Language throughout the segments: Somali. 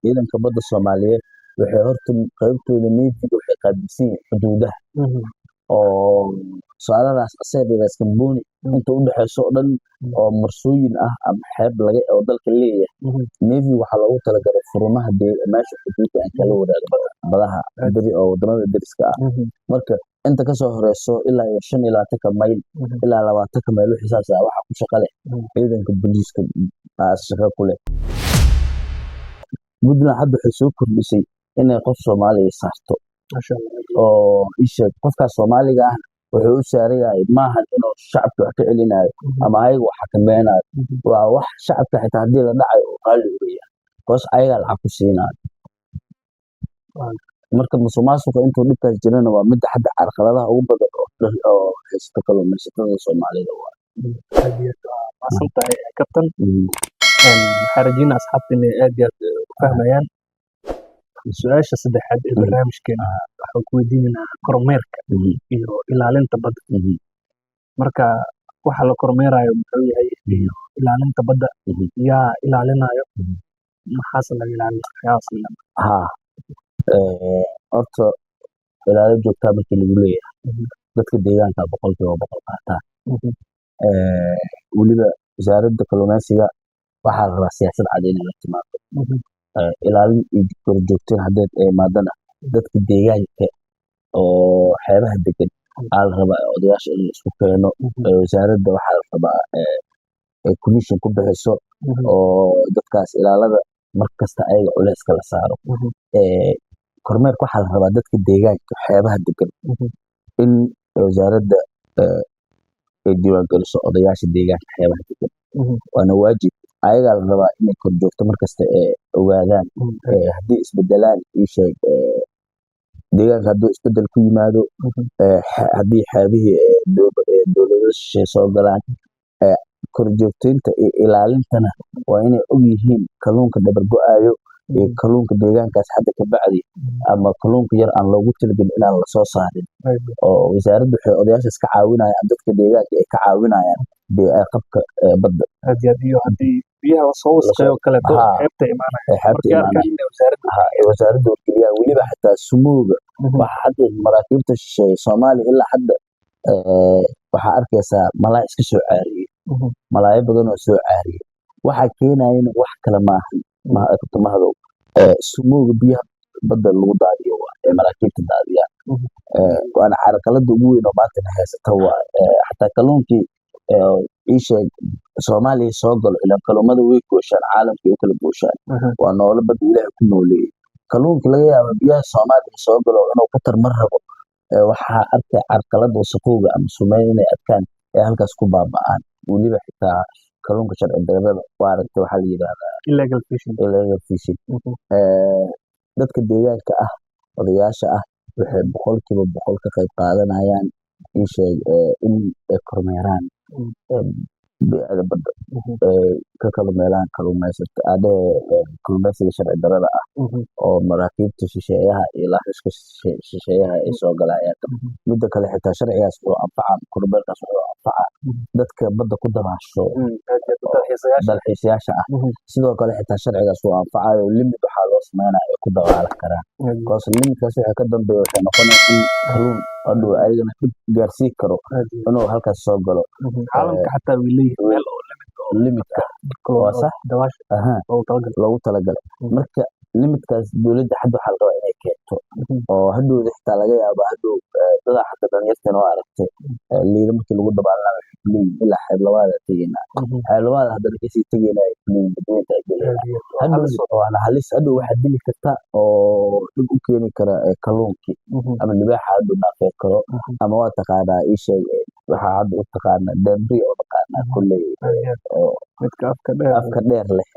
Ciidanka badda Soomaaliyeed waxay horta qaybtooda navy-ga waxay qaabilsan yihiin xuduudaha, oo tusaaladaas Aseer iyo Raaskambooni inta u dhexeyso oo dhan oo marsooyin ah ama xeeb laga oo dalka leeyahay. Navy waxaa loogu talagalay furumaha meesha xuduudda aan kala wadaago badaha beri oo wadamada deriska ah. Marka inta kasoo horeyso ilaa iyo 25-ka mayl ilaa 20-ka mayl, wixii saas ah, waxaa ku shaqa leh ciidanka booliiska aa shaqo ku leh. Puntland hadda waxay soo kordhisay inay qof Soomaaliya saarto. Masha Allah. Oo isheeg, qofkaas Soomaaliga ah wuxuu u saaran yahay maahan inuu shacabka wax ka celinayo ama ayaga wax xakameynayo. Waa wax shacabka xitaa haddii la dhacayo uu raalli uga yahay, because ayagaa lacag ku siinayo. Marka musuqmaasuqa intuu dhibkaas jirana waa midda hadda carqaladaha ugu badan oo haysta kalluumaysatada Soomaalida waa. Aad iyo aad waa mahadsan tahay, kabtan. Waxaan rajeynaa asxaabta inay aad iyo aad u fahmayaan. Su-aasha saddexaad ee barnaamijkeena waxaan ku weydiinaynaa kormeerka iyo ilaalinta badda. Marka waxa la kormeerayo muxuu yahay iyo ilaalinta badda yaa ilaalinayo, maxaase laga ilaalina, waxyaabahaas la? Haa, horta ilaalo joogtaa markii lagu leeyahay, dadka deegaanka 100% qaataan. Weliba Wasaaradda Kalluumeysiga waxaa la rabaa siyaasad cad inay la timaado. Ilaalin iyo korjoogteyn hadday imaadana, dadka deegaanka oo xeebaha degan aa la rabaa odayaasha in la isku keeno. Wasaaradda waxaa la rabaa ay commission ku bixiso oo dadkaas ilaalada mar kasta ayaga culeyska la saaro. Kormeerka waxaa la rabaa dadka deegaanka xeebaha degan in wasaaradda ay diiwaangeliso odayaasha deegaanka xeebaha degan, waana waajib. Ayagaa la rabaa inay korjoogto markasta ee ogaadaan haddii isbedelaan, ii sheeg, deegaanka hadduu isbedel ku yimaado, haddii xeebihii dowlado shisheeye soo galaan. Korjoogteynta iyo ilaalintana waa inay og yihiin kalluunka dabar go'aayo iyo kalluunka deegaankaas hadda ka bacdi ama kalluunka yar aan loogu talagelin inaan lasoo saarin, oo wasaaraddu waxay odayaashaas ka caawinayaan, dadka deegaanka ay ka caawinayaan qabka badda. Aad iyo aad, iyo haddii biyaha lasoo wasaqeeyo oo kaleeto xeebta imaanaya ee xeebta markay arkaan imaanaya inay wasaaradda Ha, ay wasaaradda wargeliyaan. Weliba xataa sumowga waxa hadda maraakiibta shisheeye Soomaaliya ilaa hadda waxaa arkaysaa malaay iska soo caariyey, malaayo badan oo soo caariyey. Waxaa keenayana wax kale maahan, mahdow, sumowga biyaha badda lagu daadiyo waa ee maraakiibta daadiyaan. Waana carqalada ugu weyn oo maantana haysata waa xataa kalluunkii ii sheeg Soomaaliya soo galo, ilaan kalluumada way gooshaan, caalamka u kala gooshaan. Waa noolo badda Ilaahay ku nooleeyey. Kalluunka laga yaabo biyaha Soomaaliya soo galo inuu ku tarman rabo, waxaa arkay carqalada wasaqowga ama sumeyn inay arkaan ee halkaas ku baaba'aan. Weliba xitaa kalluunka sharci darrada waa aragtay, waxaa la yidhaahdaa illegal fishing. Illegal fishing. Dadka deegaanka ah, odayaasha ah, waxay 100% ka qayb qaadanayaan, ii sheeg, in ay kormeeraan bii'ada badda, ay ka kalluumeelaan kalluumaysato adhe kalluumaysiga sharci darrada ah oo maraakiibta shisheeyaha iyo laaxuska shisheeyaha ay soo galayaan. Midda kale, xitaa sharcigaas wuxuu anfaca, kormeerkaas wuxuu anfaca dadka badda ku dabaasho, Aad iyo aad, dalxiisayaasha. Dalxiisayaasha ah. Sidoo kale xitaa sharcigaas wuu anfacayo, limit waxaa loo sameynaya ay ku dabaalan karaan, because limitkaas wixii ka dambeeya waxay noqonaya in kalluun hadhow ayagana dhib gaarsii karo Aad iyo inuu halkaas soo galo. Caalamka xataa way leeyihiin meel oo limit oo limit ah kaloo waa sax. Dabaasha loogu talagalay. Loogu talagalay. Marka limitkaas dowladda hadda waxaa la rabaa inay keento oo hadhowda xitaa laga yaabo hadhow dadaa xataa dhalinyartan oo aragtay liida markii lagu dabaalanayo waxay kuleeyihin ilaa xeeb labaada tegeynaa, xeeb labaada haddana kasii tegeynaa ay kuleeyihin, badweynta ay geleynaa. Aad iyo aad. Hadhow Halis. Waana halis. Hadhow waxaa dili karta oo dhib u keeni kara kalluunkii ama libaaxa hadhow naafee karo ama waa taqaanaa, ii sheeg, waxaa hadda u taqaanaa dambri oo taqaanaa kolley Aad iyo aad. oo midka afka dheer. Afka dheer leh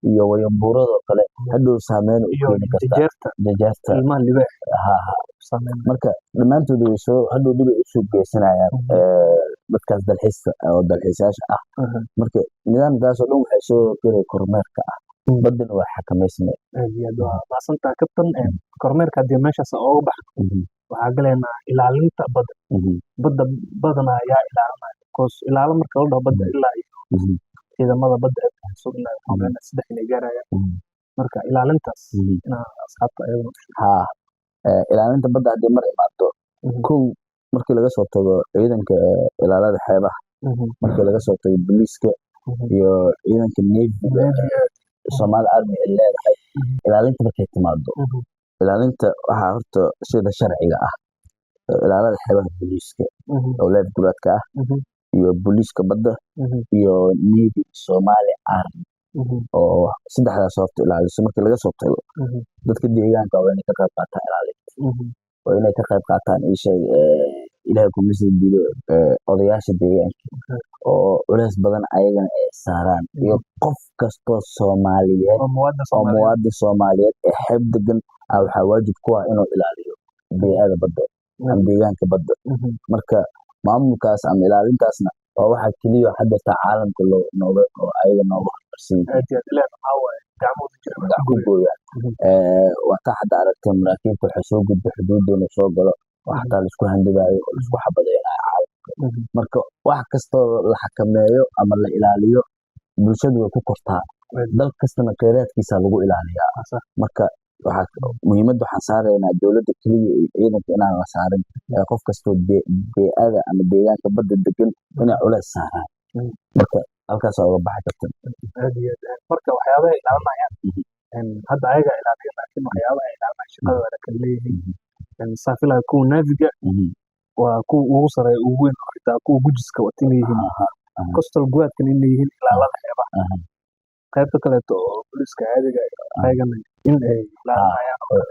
iyo wayambuuradoo kale hadhow saameyn u iyo keeni karta. Jejeerta. Jejeerta. Ilmaha libaax ha ha saameyn. Marka dhammaantood way soo hadhow dhibay usoo geysanayaan dadkaas dalxiista oo dalxiisayaasha ah. Marka nidaamkaas oo dhan waxay soo gelaya kormeerka ah, baddana waa xakamaysmay. Aad iyo aad waa mahadsantahay, kabtan. Kormeerka haddii meeshaas ooga baxno, waxaa galaynaa ilaalinta badda. Badda badanaa yaa ilaalinaya? Because ilaalo marka la dhaho badda, ilaa iyo ciidamada badda ay sugnayo, waxaan leenahay saddex inay gaarayaan. Marka ilaalintaas inaa asxaabta ayadana u sheegto. Haa, ilaalinta badda haddii mar imaado, kow markii laga soo tago ciidanka ilaalada xeebaha, markii laga soo tago booliiska iyo ciidanka navy-ga Somali Army ay leedahay, ilaalinta markay timaado, ilaalinta waxaa horta sida sharciga ah ilaalada xeebaha, booliiska oo life guard-ka ah iyo booliiska badda iyo Navy Somali Army oo saddexdaas horta ilaaliso. Markii laga soo tago, dadka deegaanka waa inay ka qayb qaataan ilaalinta, waa inay ka qayb qaataan. Ii sheeg, Ilaahay kuma sii diido, odayaasha deegaanka oo culeys badan ayagana ay saaraan iyo qof kastoo Soomaaliyeed oo muwaadin oo Soomaaliyeed. Muwaadin Soomaaliyeed ee xeeb degan ah waxaa waajib ku ah inuu ilaaliyo bey'ada badda ama deegaanka badda. Marka maamulkaas ama ilaalintaasna waa waxa keliya hadda caalamka loo nooga oo ayaga nooga horumarsan yihiin. Aad iyo aad, ileen waxaa waaye gacmahooda jira wax gacan ku ku gooyaan. Waa taa hadda aragtay maraakiibta waxay soo gudba xuduudeena soo galo oo xataa laisku handadaayo oo laisku xabadeynayo caalamka. Marka wax kastoo la xakameeyo ama la ilaaliyo, bulshadu way ku kortaa. Dal kastana kheyraadkiisa lagu ilaaliyaa. Marka waxaa muhiimadda waxaan saaraynaa dowladda keliya iyo ciidanka inaan la saarin, ee qof kastoo bey'ada ama deegaanka badda degan inay culeys saaraan. Marka halkaas uga baxi karta. Aad iyo aad. Marka waxyaabaha ay ilaalinayaan, hadda ayaga ilaaliya, laakiin waxyaabaha ay ilaalinayaan shaqada waa la kala leeyahay. Saan filayo kuwa navy-ga waa kuwa ugu sareeya, ugu weyn, oo xitaa kuwa gujiska wata inay yihiin, coastal guard-kan inay yihiin ilaalada xeebaha, qaybta kaleeto oo booliiska caadiga ayagana in ay ilaalinayaan oo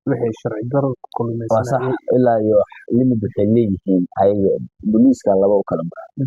wixii sharci daro Waa sax. kalluumaysanayay. Ilaa iyo limit waxay leeyihiin ayaga. Booliiska laba u kala baxa.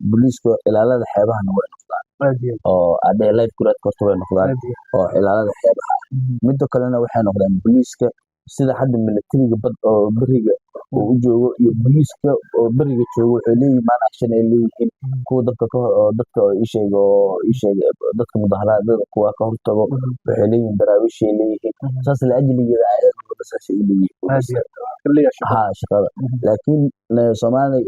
Booliiska ilaalada xeebahana way noqdaan Aad iyo oo adhe life guard horta way noqdaan aad iyo oo ilaalada xeebaha ah. Midda kalena waxay noqdaan booliiska sida hadda militariga bad oo beriga uu u joogo iyo booliiska oo beriga joogo waxay leeyihiin man action ay leeyihiin, kuwa dadka ka hor oo dadka oo ii sheeg oo ii sheeg dadka mudaharaadada kuwa ka hortago waxay leeyihiin, daraawiishay leeyihiin. Saas la ajligeeda ayaga wada saasay u leeyihiin Aad booliiska. iyo aad waa kaliya shaqo. Haa, shaqada. Laakiin Somali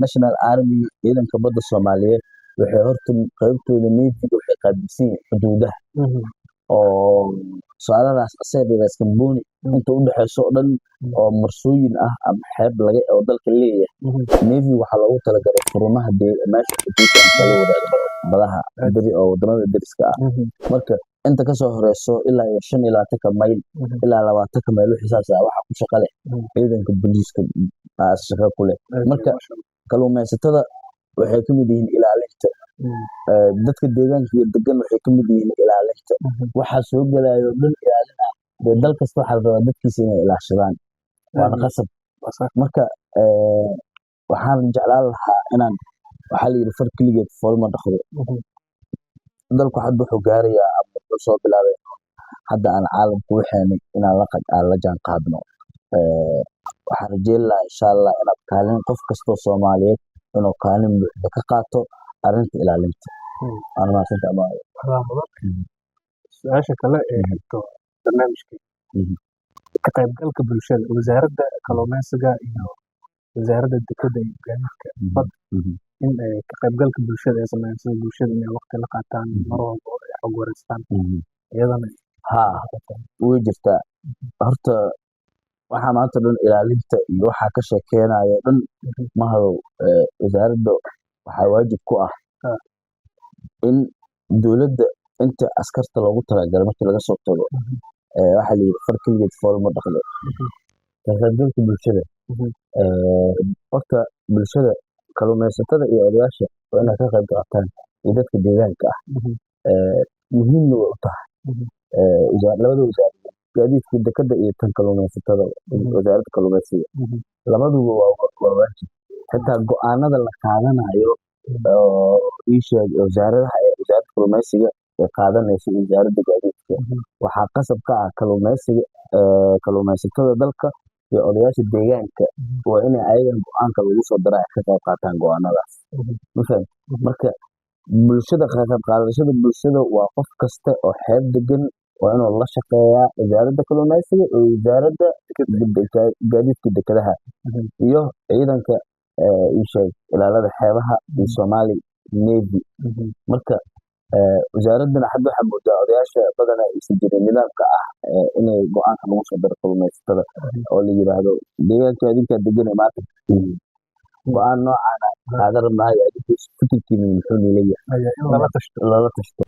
National Army, ciidanka badda Soomaaliyeed, waxay horta qaybtooda navy-ga waxay qaabilsan yihiin xuduudaha oo tusaalahaas Aseer Kamboni inta u dhexeyso oo dhan oo marsooyin ah ama xeeb laga oo dalka leeyahay. Navy waxaa loogu talagalay furmaha meesha xuduudda aan kala wadaago badaha beri oo wadamada deriska ah. Marka inta kasoo horeyso ilaa iyo 25-ka mayl ilaa 20-ka mayl wixii saas ah waxaa ku shaqa leh ciidanka booliiska aa shaqo ku leh. Marka kalluumaysatada waxay ka mid yihiin ilaalinta, dadka deegaanka iyo degan waxay ka mid yihiin ilaalinta. Waxaa soo gelayo dhan ilaalina. Dee dal kasta waxaa la rabaa dadkiisa inay ilaashadaan, waana qasab. Marka waxaan jeclaan lahaa inaan, waxaa la yidhi, far keligeed fool ma dhaqdo. Dalku hadda wuxuu gaarayaa ama wuxuu soo bilaabay hadda aan caalamku waxeenay inaan aan la jaan qaadno. Waxaan rajeyn lahaa, insha Allah, inaad kaalin qof kastoo Soomaaliyeed inuu kaalin buuxda ka qaato arrinta ilaalinta. Waana mahadsantahay, Abaayo. Waxaa mudan su-aasha kale ee xigto barnaamijka, ka qaybgalka bulshada, wasaaradda kalluumeysiga iyo wasaaradda dekedda iyo gaadiidka badda, in ay ka qaybgalka bulshada ay sameeyaan, sida bulshada inay waqti la qaataan mar walba oo ay xog wareystaan iyadana. Haa, way jirtaa. Horta waxaa maanta dhan ilaalinta iyo waxaa ka sheekeynayo dhan mahadow, wasaaradda waxaa waajib ku ah in dowladda inta askarta loogu talagalay markii laga soo tago, waxaa la yidhi far keligeed fool ma dhaqdo. Ka qaybgalka bulshada, horta bulshada kalluumaysatada iyo odayaasha waa inay ka qayb qaataan iyo dadka deegaanka ah. Muhiimna way u tahay labada wasaaradood, gaadiidka dekedda iyo tan kalluumaysatada, wasaaradda kalluumaysiga, labaduba waa waajib. Xitaa go'aanada la qaadanayo oo ii sheeg wasaaradaha ee wasaaradda kalluumaysiga ay qaadanayso iyo wasaaradda gaadiidka, waxaa qasab ka ah kalluumaysiga, kalluumaysatada dalka iyo odayaasha deegaanka waa inay ayagana go'aanka lagu soo daraa ay ka qayb qaataan go'aanadaas. Ma fahamtay? Marka bulshada, ka qayb qaadashada bulshada waa qof kasta oo xeeb degan waa inuu la shaqeeyaa wasaaradda kalluumaysiga iyo wasaaradda gaadiidka dekedaha iyo ciidanka ii sheeg ilaalada xeebaha iyo Somali Navy. Marka Wasaaraddana hadda waxaa moodaa odayaasha badanaa aysan jirin nidaamka ah inay go-aanka lagu soo daro kalluumaysatada oo la yiraahdo deegaanka adinkaa deganay, maanta go-aan noocaana qaadan rabnahay, adinku fikirkiina muxuu niila yahay? In lala tashto. Lala tashto.